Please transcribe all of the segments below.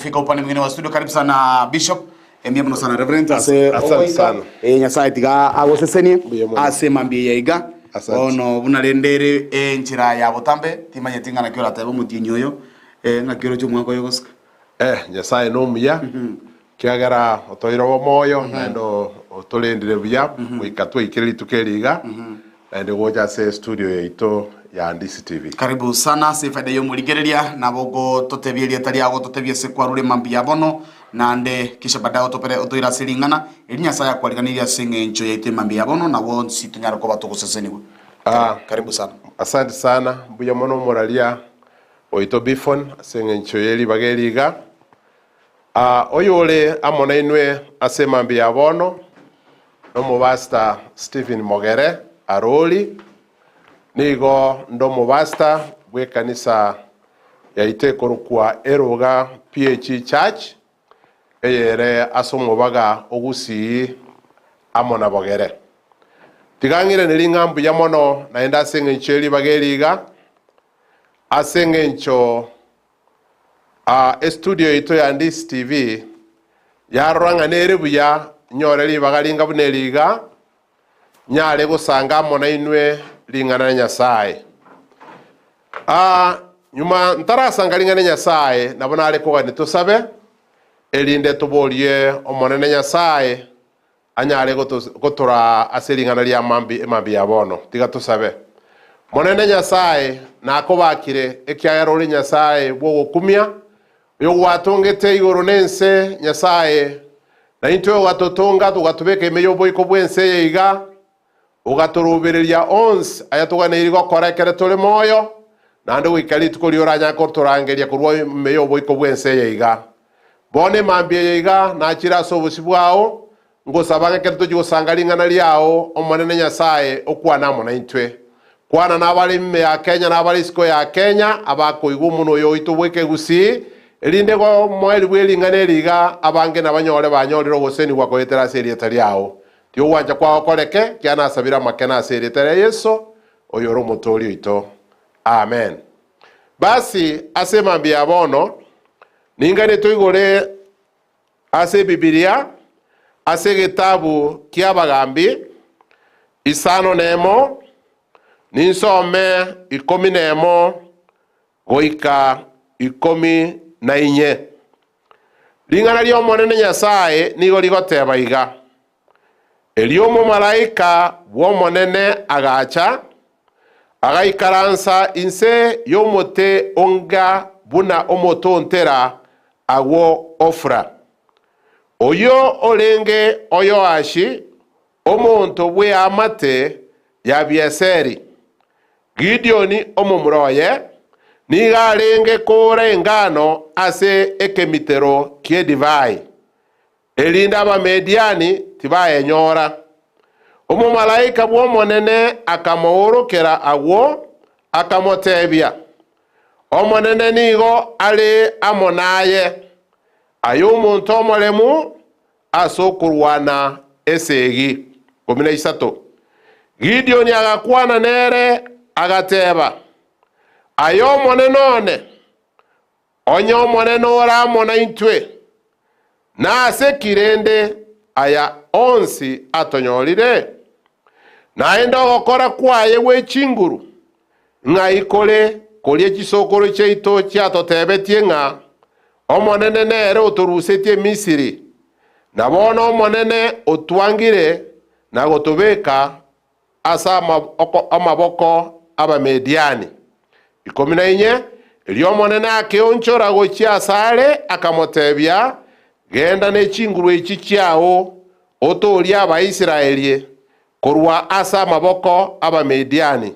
kufika upande mwingine wa studio. Karibu sana Bishop. Mbuya mono sana Reverend ase Asante ogoika. sana. Eh, Nyasaye tiga agosesenie Mbuya mono. ase mambia eye iga. Asante. Bono buna rende ere enchera ya botambe timanyeti ng'a naki oratebe omotienyi oyo eh, ng'aki oroche omwaka oyo ogosika. Eh, Nyasaye nomuya, kiagera otoire obomoyo, naende otorendire buya goika twaikire rituko eri iga, naende gocha ase estudio yaito ya Handisi TV. Karibu sana ase efaida y'omorigereria, nabo ogototebia erieta riago, ototebie ase kwarure mambia bono, naende kisha baadaye otopere otoire ase ring'ana eri Nyasaye akwariganirie ase eng'encho yaito emambia ya bono, na bonsi tonyare koba togosesenigwa. Ah, Karibu sana. Asante sana, mbuya mono omoraria oito Bifon ase eng'encho ye ribaga eri iga. Ah, oyore amo nainwe ase emambia ya bono nomopastor Stephen Mogere Arori. Nigo nde omopastor bw'ekanisa yaito ekorokwa Eroga PAG Church, eyere ase omobaga o Gusii amo na Bogere. Tiga ng'iraneri ng'a mbuya mono naende ase eng'encho ye ribaga eri iga, ase eng'encho Estudio yaito ya Handisi TV yarora ng'a nere buya nyore ribaga ringa buna eri iga, nyare gosanga amo nainwe ring'ana ria Nyasae. Nyuma ntarasanga ring'ana ria Nyasae, nabo nare kogania tosabe, erinde toborie Omonene Nyasae anyare gotoraa ase ring'ana ria emambia ya bono. Tiga tosabe. Monene Nyasae, nakobakire, ekiagera ore Nyasae bw'ogokumia, oyogwatongete igoro na ense, Nyasae, na intwe ogatotonga togatobeka ime y'oboiko bw'ense eye iga, ogatorobereria onsi ayatoganeirie gokora ekero tore moyo, naende goika rituko riria oranyare gotorangeria korwa ime y'oboiko bw'ense eye iga. Bono emambia eye iga nachire ase obosio bwao, ngosaba ng'a ekero tochia gosanga ring'ana riao, Omonene Nyasae, okwane amo naintwe. Kwana nabare ime ya Kenya na abare isiko ya Kenya, abakoigwa omonwa oyo oito bw'ekegusii, erinde omoerio bwe ring'ana eri iga abange nabanyore banyorire ogosenigwa koetera ase erieta riao. Tiga ogwancha kwao koreke, ekiagera nasabire amakene ase erieta ria Yeso, oyore Omotooria oito. Amen. Basi ase emambia ya bono, ninganie toigore ase Ebibilia, ase egetabu ki'Abagambi, isano nemo, ninsome ikomi nemo goika ikomi na inye. Ring'ana ri'Omonene Nyasae nigo rigoteba iga, Erio omomalaika bw'Omonene agacha, agaikaransa inse y'omote onga buna omotontera agwo Ofura. Oyio orenge o Yoashi, omonto bw'eamate y'Abieseri. Gidioni omomura oye nigo arenge koora engano ase ekemitero ki'edivai, erinde Abamediani tibayenyora. Omomalaika bw'Omonene akamoorokera agwo, akamotebia, Omonene nigo are amo naye, aye omonto omoremu ase okorwana esegi. 13 Gidioni agakwana nere, agateba, Aye Omonene one, onye Omonene ore amo naintwe, nase ki rende aya onsi atonyorire? Naende ogokora kwaye gwe chinguru ng'ai kore koria chisokoro chiaito chiatotebetie ng'a Omonene nere otorusetie Misiri, na bono Omonene otwangire na gotobeka ase amaboko 'Abamidiani. 14 Erio Omonene akeonchora gochia asare, akamotebia, Genda ne chinguru echi chiao, otoorie Abaisraeli korwa ase amaboko 'Abamidiani.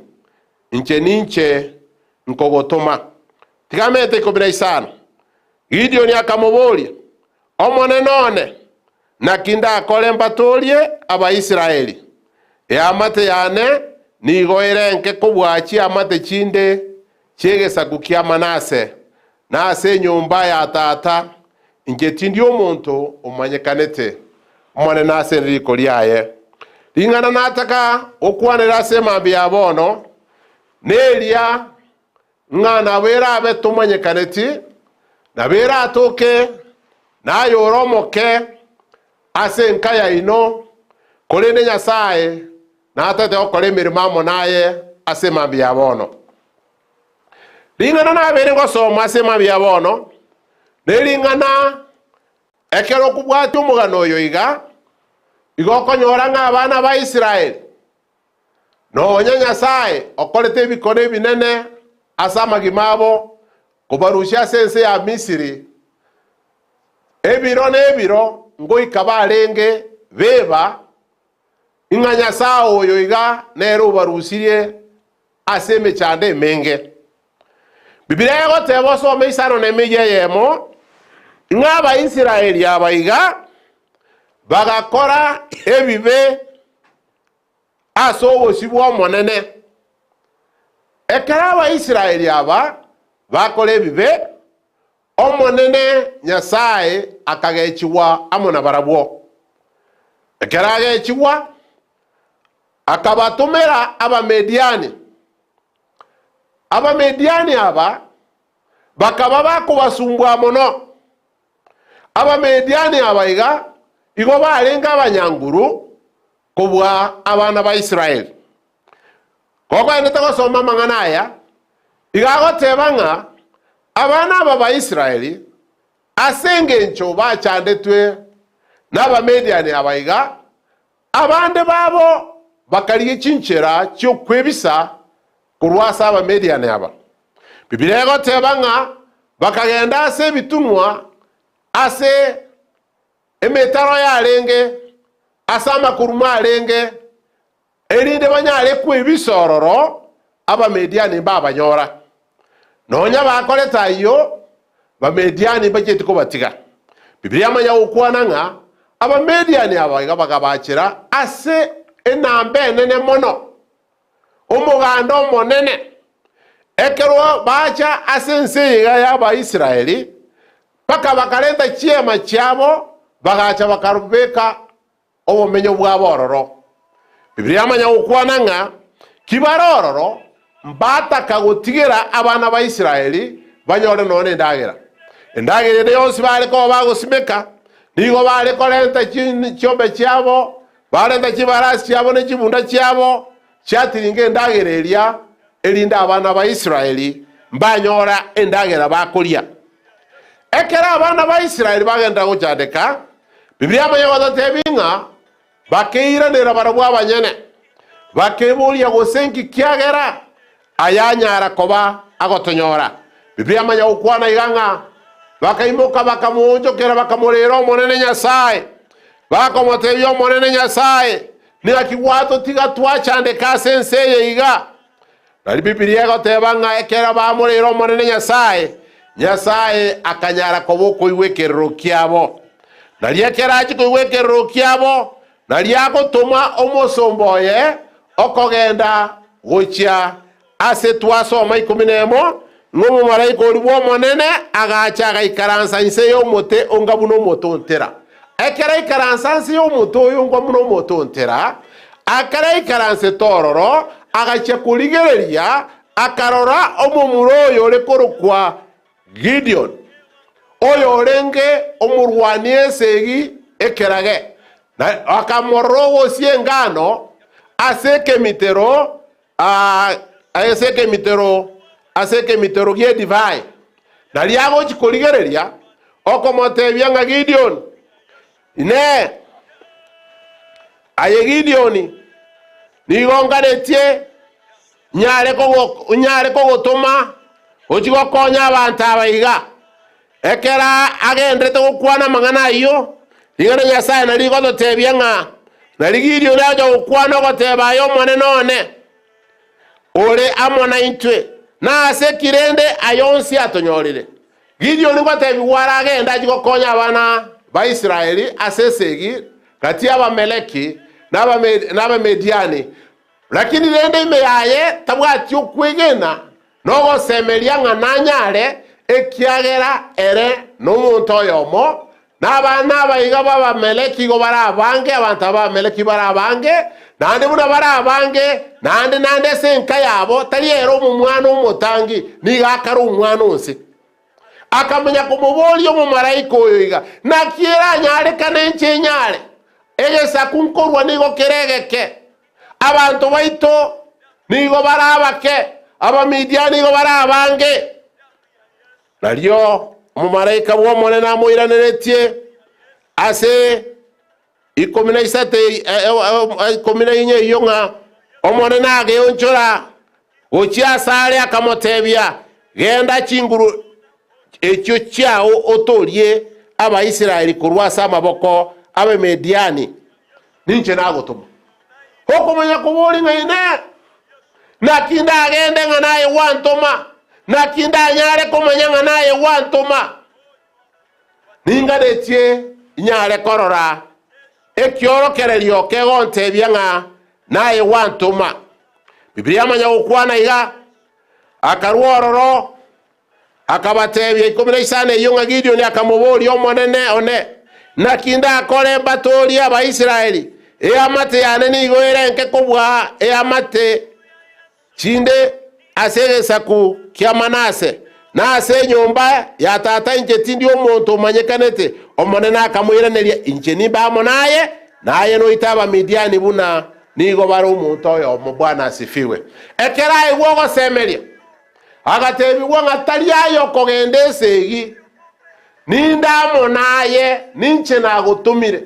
Inche ninche nkogotoma. Tiga amete 15. Gidioni akamoboria, Omonene one, naki ndakore mbatoorie Abaisraeli? Eamate yane nigo ere enke kobua chiamate chinde chi'egesaku kia Manase, na ase enyomba ya tata inche tindi omonto omanyekanete. Omonene ase riko riaye. Ring'ana nataka gokwanera ase emambia ya bono neria, ng'a nabo erabe tomanyekaneti. Nabo eratoke naye ore omoke ase enka yaino, korende Nyasae natete gokora emeremo amo naye ase emambia ya bono. Ring'ana nabeire ngosoma ase emambia ya bono, nering'ana ekero okobwatia omogano oyo iga, igo okonyora ng'a abana ba Israeli Nonya Nyasae okorete ebikone ebinene ase amagima abo kobarusia ase ense ya Misiri, ebiro na ebiro ngoika barenge beba ng'a Nyasae oyo iga nere obarusirie ase emechando emenge. Bibilia egoteba osome isano na emeyio eyemo, ng'a Abaisraeli aba iga bagakora ebibe ase obosio bw'Omonene. Ekero Abaisraeli aba bakora ebibe, Omonene Nyasae akagechigwa amo nabarabwo. Ekero agechigwa, akabatomera Abamediani. Abamediani aba bakaba bakobasumbua mono. Abamediani aba iga igo barenge abanyanguru kobua abana ba Israeli. Kokoendete gosoma amang'ana aya, iga agoteba ng'a abana aba ba Israeli ase engencho bachandetwe n'Abamediani aba iga, abande babo bakarigia chinchera chi'okwebisa korwa ase Abamediani aba. Bibilia egoteba ng'a bakagenda ase ebitunwa ase emetaro yarenge, ase amakurumo arenge, erinde banyare kwebisa ororo Abamediani mbabanyora. Nonya bakorete ayio, Bamediani mbachieti kobatiga. Bibilia yamanya gokwana ng'a Abamediani aba iga bakabachera ase enamba enene mono, omoganda omonene. Ekero bacha ase ense eye iga y'Abaisraeli, mpaka bakarenta chiema chiabo, bagacha bakabeka obomenyo bwabo ororo. Bibilia yamanya gokwana ng'a kibare ororo mbataka gotigera abana ba Israeli banyore nonya nendagera. Endagera ende yonsi bare koba bagosimeka, nigo bare korenta chiombe chiabo, barenta chibarasi chiabo ne chibunda chiabo, chiatiringa endagera eria, erinde abana ba Israeli mbanyora endagera bakoria. Ekero abana ba Israeli bagenderera gochandeka, Biblia yamanya gototebia ng'a bakeiranera barabwo abanyene, bakeboria gose nki kiagera ayanyara koba agotonyora. Biblia yamanya gokwana iga ng'a bakaimoka bakamoonchokera bakamorera Omonene Nyasae, bakomotebia Omonene Nyasae, Naki gwatotiga twachandeka ase ense eye iga? Nari Bibilia egoteba ng'a ekero bamoreire Omonene Nyasae, Nyasae akanyara koba okoigwa ekerero kiabo. Nari ekero achia koigwa ekerero kiabo, nari agotoma omosomba oye okogenda gochia ase twasoma ikomi nemo, ng'a omomalaika oria bw'Omonene agacha agaikaransa inse y'omote onga buna omote ontera. Ekero aikaransa nse y'omote oyo onga buna omote ontera, akaraikaransete ororo, agachia korigereria, akarora omomura oyo ore korokwa Gideoni, oyorenge omorwani esegi ekerage, na akamorora ogosia engano ase ekemitero ase ekemitero ase ekemitero gi'edivai. Nario agochia korigereria, okomotebia ng'a Gideoni, Inee! Aye Gideoni, nigo nganetie nyare nyare kogotoma ochie gokonya abanto aba iga? Ekero agenderete gokwana amang'ana ayio, ring'ana Nyasae nario rigototebia ng'a nario Gideoni agocha gokwana ogoteba, Aye Omonene one, ore amo naintwe, na ase ki rende aya onsi atonyorire? Gideoni ngotebigwa are agende achie gokonya abana ba Israeli ase esegi gati y'Abameleki na Abamediani, lakini rende ime yaye tabwati okwegena Nogosemeria ng'a nanyare, ekiagera ere nomonto oyomo, na abana abaiga b'Abameleki igo bare abange, abanto b'Abameleki bare abange, naende buna bare abange, naende naende ase enka yabo, tari ere omomwana omotangi, nigo akare omwana onsi. Akamanya komoboria omomalaika oyo iga, Naki eranyarekane inche nyare? Egesaku nkorua nigo kere egeke, abanto baito nigo bare abake, Abamidiani nigo bare abange. Nario omomalaika bw'Omonene amoiraneretie ase 13 14 eyio ng'a Omonene ageonchora gochia asare akamotebia, Genda chinguru echio chiao otoorie Abaisraeli korwa ase amaboko 'Abamidiani, ninche nagotoma. Okomanya koboria ng'a Inee, naki ndagende ng'a naye gwantoma? Naki ndanyare komanya ng'a naye gwantoma? Ninganetie inyare korora ekiorokererio kegontebia ng'a naye gwantoma. Bibilia yamanya gokwana iga, Akarua ororo, akabatebia 15 eyio ng'a Gideoni akamoboria, Omonene one, naki ndakore mbatoorie Abaisraeli? Eamate yane nigo ere enke kobua eamate Chinde ase egesaku kia Manase, na ase enyomba ya tata inche tindi omonto omanyekanete. Omonene akamoiraneria, Inche nimbe amo naye, na aye noite Abamidiani buna nigo bare omonto oyomo. Bwana asifiwe. Ekero aigwa ogosemeria, agatebigwa ng'a tari aye okogenda esegi, ninde amo naye, ninche nagotomire.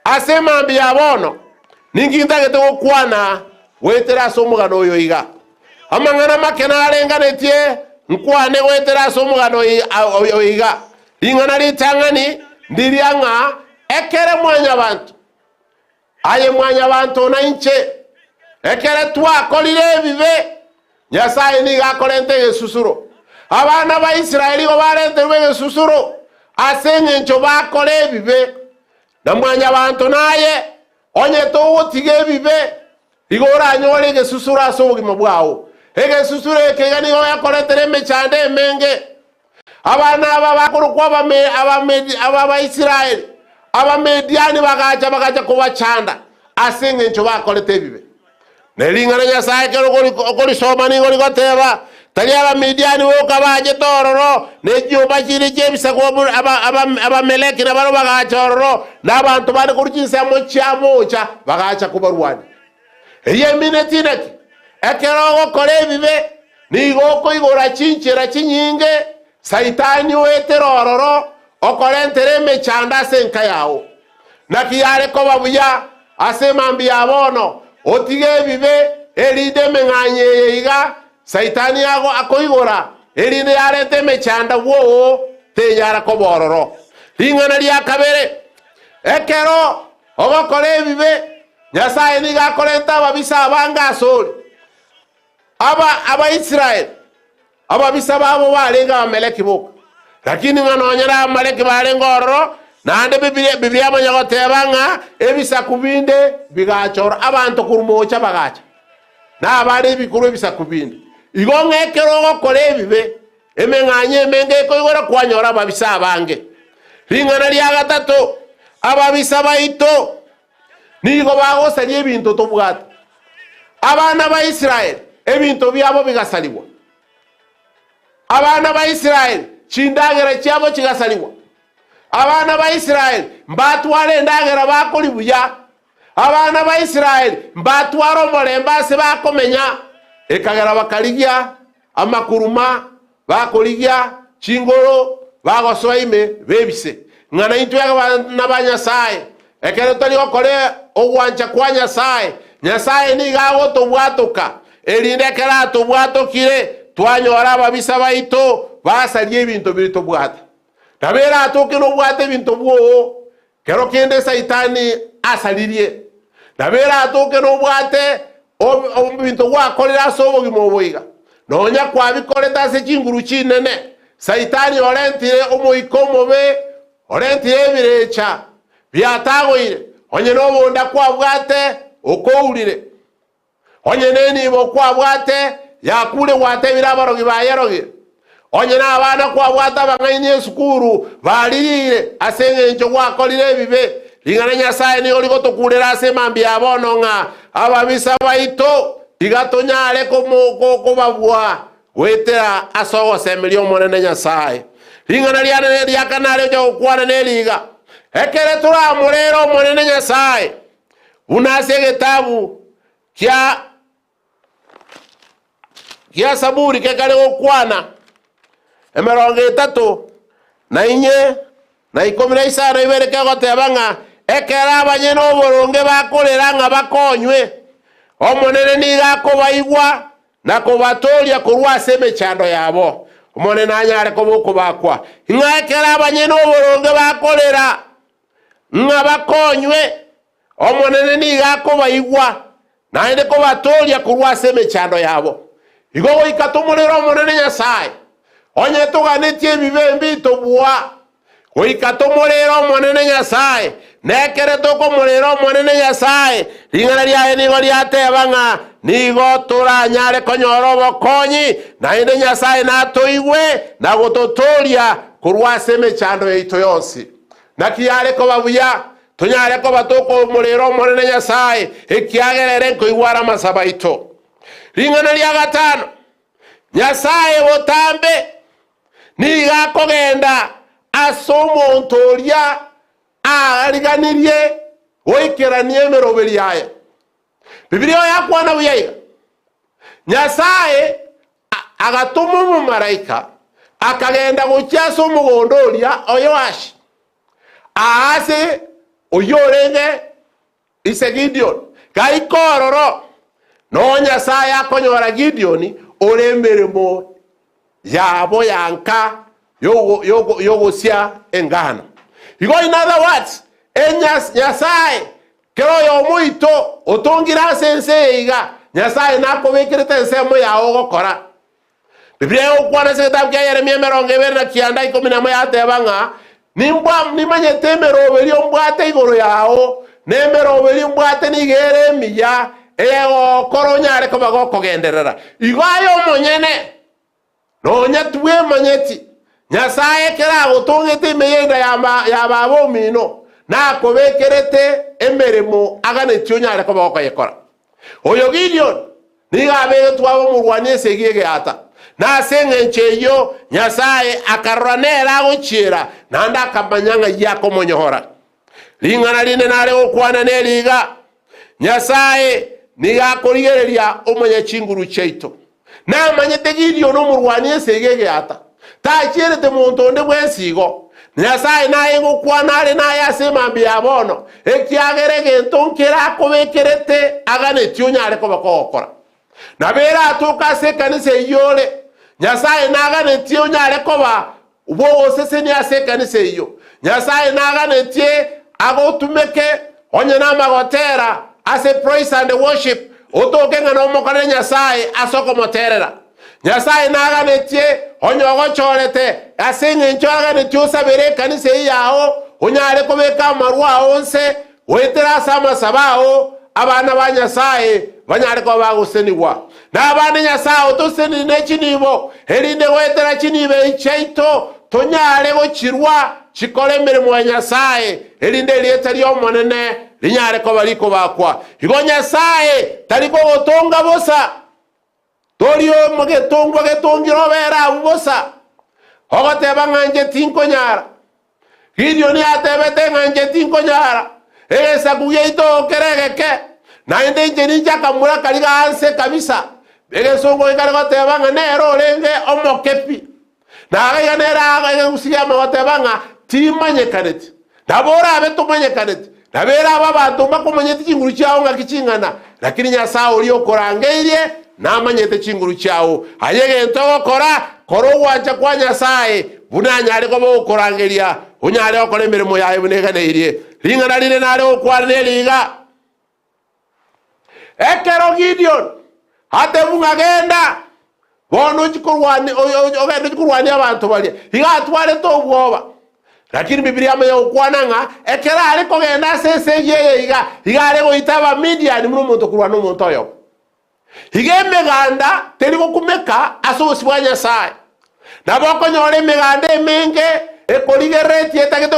Ase emambia ya bono, ninki ntagete gokwana goetera ase omogano oyo iga? Amang'ana make narenganetie nkwane goetera ase omogano oyo iga. Ring'ana ritang'ani ndiria ng'a ekere mwanyabanto, aye mwanyabanto na inche, ekere twakorire ebibe, Nyasae nigo akorenta egesusuro. Abana ba Israeli igo barenterwe egesusuro ase engencho bakora ebibe. Na mwanyabanto naye, onye togotiga ebibe, igo oranyore egesusuro ase obogima bwao. Egesusuro eke iga nigo gekoretera emechando emenge. Abana aba bakorokwa Abaisraeli, Abamidiani bagacha bagacha kobachanda ase engencho bakorete ebibe. Ne ring'ana Nyasae ekero okorisoma nigo rigoteba, Tari Abamidiani boka bachete ororo, ne chinyomba chinde chi'ebisaku Abameleki nabarabwo bagacha ororo, na abanto bande korwa chinsemo chia moocha bagacha kobarwania. Eyio emineti naki? Ekero ogokora ebibe, nigo okoigora chinchera chinyinge, Saitani oetere ororo, okorentere emechando ase enka yao. Naki yare koba buya ase emambia ya bono, otige ebibe, erinde emeng'anyo eye iga Saitani akoigora, erinde yarente emechando bwoo tenyara koba ororo. Ring'ana ria kabere, ekero ogokora ebibe, Nyasae nigo akorenta ababisa abange asore. Aba Abaisraeli, ababisa babo barenge Abameleki boka. Lakini ng'a nonya n'Abamaleki barenge ororo, naende Biblia, Biblia yamanya goteba ng'a ebisaku binde bigacha ororo, abanto korwa moocha bagacha, na abare ebikorwa ebisaku binde. Igo ng'a ekero ogokora ebibe, emeng'anyo emenge ekoigora kwanyora ababisa abange. Ring'ana ria gatato, ababisa baito Nigo bagosaria ebinto tobwate. Abana ba Israeli, ebinto biabo bigasarigwa. Abana ba Israeli, chindagera chiabo chigasarigwa. Abana ba Israeli mbatware endagera bakoria buya. Abana ba Israeli mbatware omorembe ase bakomenya. Ekagera bakarigia amakuruma Bakorigia chingoro bagosoa ime bebise, ng'a naintwe abana ba Nyasae. Ekero tari gokora ogwancha kwa Nyasae, Nyasae nigo agotobwatoka, erinde ekero atobwatokire, twanyora ababisa baito basaria ebinto biria tobwate. Nabo eratoke nobwate ebinto bwoo, Kero kende Saitani asaririe, nabo eratoke nobwate ebinto gwakorire ase obogima obo iga. Nonya kwabikorete ase chinguru chinene, Saitani orentire omoika omobe, orentire ebirecha biatagoire, onye nobonda kwabwate okourire. Onye nenibo kwabwate, yakure gwatebire abarogi bayerogire. Onye nabana kwabwate abang'aini esukuru baririre ase engencho gwakorire ebibe. Ring'ana Nyasae nigo rigotokurera ase emambia ya bono ng'a ababisa baito tiga tonyare kobabua. goetera ase ogosemeria Omonene Nyasae. Ring'ana riane neriaka nare ocha gokwana neriga, ekere toramorere Omonene Nyasae, buna ase egetabu kia gia Saburi gekare gokwana, emerongo etato na inye na ikomi na isano ibere kegoteba ng'a ekero abanyene oboronge bakorera ng'a bakonywe, Omonene nigo akobaigwa na kobatooria korwa ase emechando yabo. Omonene anyare koba okobakwa, ng'a ekero abanyene oboronge bakorera ng'a bakonywe, Omonene nigo akobaigwa, naende kobatooria korwa ase emechando yabo. Igo goika tomorere Omonene Nyasae, onye toganetie ebibe mbitobua. Goika tomorere Omonene Nyasae, na ekero tokomorera Omonene Nyasae, ring'ana riaye nigo riateba ng'a nigo toranyare konyora obokonyi, naende Nyasae natoigwe na gototooria korwa ase emechando yaito yonsi. Naki yare koba buya tonyare koba tokomorera Omonene Nyasae, ekiagera ere nkoigwa are amasabo aito. Ring'ana ria gatano, Nyasae botambe nigo akogenda ase omonto oria aariganirie goikerania emeroberi yaye. Bibilia yakwana buya iga, Nyasae agatoma omomalaika akagenda gochia ase omogondo oria o Yoashi, aase oyio orenge ise Gidioni. Gaika ororo, noo Nyasae akonyora Gidioni ore emeremo yabo ya nka y'ogosia engano. Igo in other words, Nyasae kera oyomo oito otongire ase ense eye iga, Nyasae nakobekerete ensemo yao ogokora. Biblia egokwana ase egetabu kia Yeremia 29 11 yateba ng'a, Nimbwa nimanyete emeroberio mbwate igoro yao, na emeroberio mbwate nigo ere emiya, eyegokora onyare koba gokogenderera. Igo aye omonyene, nonya tibwemanyeti, Nyasae ekero agotongete ime y'enda ya ya baba omino, nakobekerete emeremo aganetie onyare koba gokoyekora. Oyo Gideoni nigo abegetwe abe omorwani esegi egeata, na ase engencho eyio Nyasae akarora nere agochiera, naende akamanya ng'ai akomonyora. Ring'ana rinde nare gokwana neri iga, Nyasae nigo akorigereria omanya chinguru chiaito. Namanyete Gideoni omorwani esegi egeata, tachierete monto onde bwensi igo. Nyasae naye ngokwana are naye ase emambia ya bono, ekiagera egento nkere akobekerete aganetie onyare koba kogokora. Nabo eratoke ase ekanisa eyio ore, Nyasae naganetie onyare koba bw'ogosesenia ase ekanisa eyio. Nyasae naganetie agotumeke onye namagotera ase praise and worship, otoke ng'a nomokorere Nyasae ase okomoterera. Nyasae naganetie onye ogochorete ase engencho aganetie osabere ekanisa eyio yao, onyare kobeka amarwa ao onse Goetera ase amasabo ao abana ba Nyasae banyare koba bagosenigwa. Na abande Nyasae otoseniri ne chinibo, erinde goetera chinibo echi chiaito tonyare gochirwa chikore emeremo ya Nyasae, erinde erieta ri'Omonene rinyare koba rikobakwa. Igo Nyasae tari kogotonga bosa. Tori omogetongwa getongire obere agwo bosa, ogoteba ng'a inche tinkonyara. Gideoni atebete ng'a inche tinkonyara, egesaku giaito kere egeke, naende inche ninche akamura karia gaanse kabisa. Egesongo gekare goteba ng'a nere orenge omoke pi. Na agaiga nere egegusi kiama goteba ng'a timanyekaneti. Nabo orabe tomanyekaneti, nabo erabe abanto mbakomanyeti chinguru chiao ng'aki ching'ana, lakini Nyasae oria okorangeirie namanyete chinguru chiao. Aye egento ogokora, kora ogwancha kwa Nyasae, buna anyare koba ogokorangeria, onyare gokora emeremo yaye buna eganeirie. Ring'ana rinde nare gokwana neri iga, Ekero Gideoni atebwa ng'a genda bono ochie korwania ogende ochie korwania abanto baria, iga atwarete obwoba. Lakini Bibilia yamanya gokwana ng'a ekero are kogenda ase esegi eye iga, iga are goita Abamidiani buna omonto okorwana omonto oyomo. Iga emeganda teri gokumeka ase obosio bwa Nyasae. Nabo okonyora emeganda emenge ekorigereretie etagete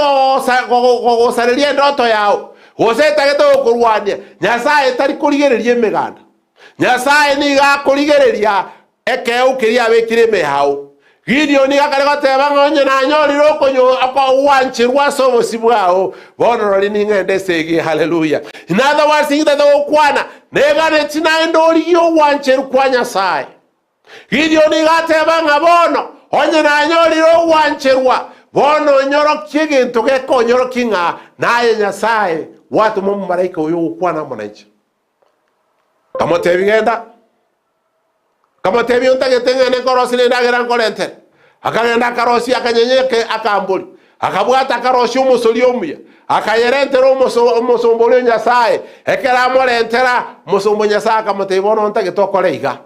gogosareria endoto yao, gose etagete gokorwania. Nyasae tari korigereria emeganda. Nyasae nigo akorigereria. Ekeegwa keria abekire ime yao. Gideoni akare goteba ng'a onye nanyorire ogwancherwa ase obosio bwao, bono rori ning'ende esegi. Haleluya! In other words, ing'itete gokwana, neganeti naende origie ogwancherwa kwa Nyasae. Gideoni iga ateba ng'a bono onye nanyorire ogwancherwa, bono onyorokie egento gekonyorokia ng'a naye Nyasae gwatoma omomalaika oyo gokwana amo nainche. Nkamotebia, Genda. Nkamotebia, Ontagete ng'ende nkorosie nendagera nkorentere. Akagenda akarosia akanyenye eke akambori, akabwata akarosia omosori omuya, akayerentera omoso omosomba oria o Nyasae. Ekero amorentera, omosomba o Nyasae akamotebia, Bono ntagete okore iga.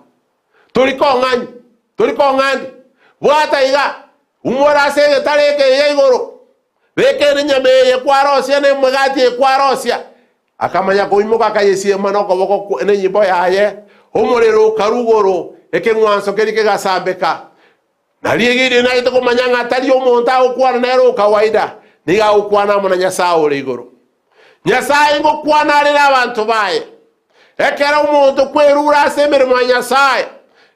Tori kong'anyi, tori kong'andi. Bwata iga, umora ase egetare eke iga igoro, beka enyama eye kwarosia na emegati eye kwarosia. Akamanya koimoka akayesiema nokoboko nenyimbo yaye, omorero okarua igoro, ekeng'wanso keria kegasambeka. Na rigiya naete komanya ng'a tari omonto agokwana nere o kawaida, nigo agokwana amo na Nyasae ore igoro. Nyasae ngokwana are nabanto baye. Ekero omonto kwerure ase emeremo ya Nyasae,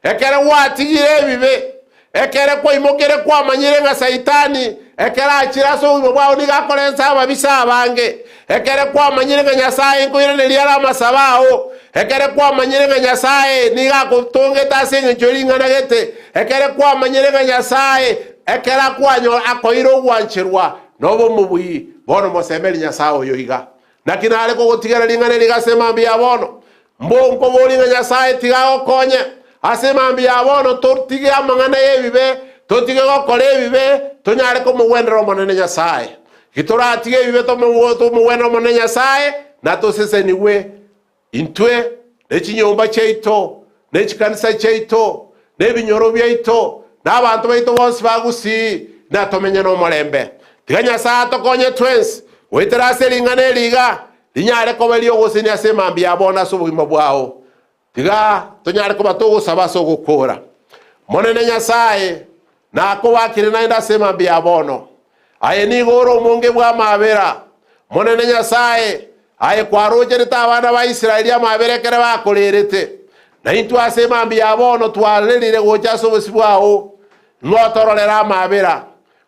ekero gwatigire ebibe, ekero kwaimokire kwamanyire ng'a Saitani ekero achire ase obogima bwao nigo akorensa ababisa abange, ekero kwamanyire ng'a Nyasae nkoiraneria are amasabo ao, ekero kwamanyire ng'a Nyasae nigo akotongete ase engencho ye ring'ana gete, ekero kwamanyire ng'a Nyasae ekero akwanyora akoire ogwancherwa nobe omobui, bono mosemerie Nyasae oyo iga. Naki nare kogotigera ring'ana eri ase mambia ya bono? Mbo nkoborie ng'a Nyasae tiga agokonye. Ase mambia ya bono totige amang'ana y'ebibe, totige gokora ebibe, tonyare komogwenera Omonene Nyasae. Gitoratige ebibe tomogwenere Omonene Nyasae, natosesenigwe intwe, ne chinyomba chiaito, ne chikanisa chiaito, na ebinyoro biaito, na abanto baito bonsi ba Gusii, natomenye nomorembe. Tiga Nyasae atokonye twensi, goetera ase ring'ana eri iga, rinyare koba eri'ogosenia ase emambia ya bono ase obogima bwao. Tiga tonyare koba togosaba ase ogokora. Monene Nyasae, nakobakire naende ase emambia ya bono. Aye nigo ore omonge bw'amabera. Monene Nyasae, aye kwarocherete abana ba Israeli amabera ekero bakorerete, na intwe ase emambia ya bono twarerire gocha ase obosio bwao, ng'a otororere amabera,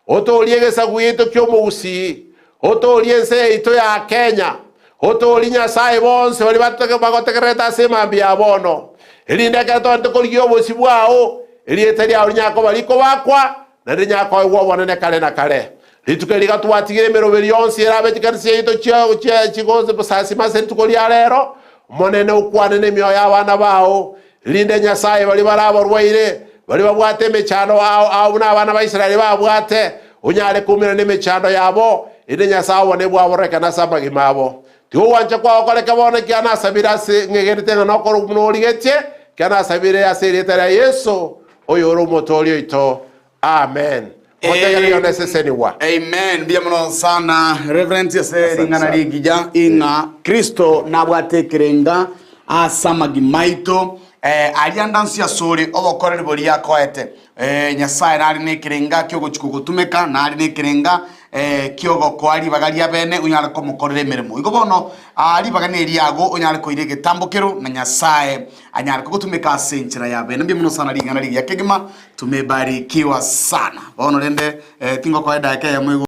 otoorie egesaku giaito ki'omogusii, otoorie ense yaito ya Kenya, otoorie Nyasae bonsi baria bagotegererete ase emambia ya bono, erinde ekero togende korigia obosio bwao, erieta riao rinyare koba rikobakwa, Naende nyakoegwa obonene kare na kare. Rituko eri gatwatigire emeroberi yonsi erabe chikanisa chiaito chia chigosasima ase rituko ria rero, Omonene okwane nemioyo y'abana bao, erinde Nyasae baria bare abarwaire, baria babwate emechando ao ao buna abana ba Israeli babwate, onyare koumerana nemechando yabo, erinde Nyasae obone bwaborekane ase amagima abo. Tiga ogwancha kwao koreke bono, ekiagera nasabire ase ng'egenete ng'a nokore buna origetie, ekiagera nasabire ase erieta ria Yeso, Oyore Omotooria oito. Amen. Motegereri one sesenigwa. Amen mbuya mono sana Reverend ase Asante ring'ana sana. rigiya ing'a Kristo nabwate ekerenga ase amagima aito eh, aria ndansi asore obokoreri boria akoete eh, Nyasaye nare nekerenga kiogochia kogotumeka nare nekerenga eh, kiogokoa ribaga ria bene onyare komokorera emeremo igo bono ah, ribaga neriago onyare koira egetambokero na Nyasaye Anyare kogotumeka ase enchera ya bene. Mbuya mono sana ring'ana rigiya kegima. Tumebarikiwa sana. Bono rende eh, tingokoa edaika eyemo igo.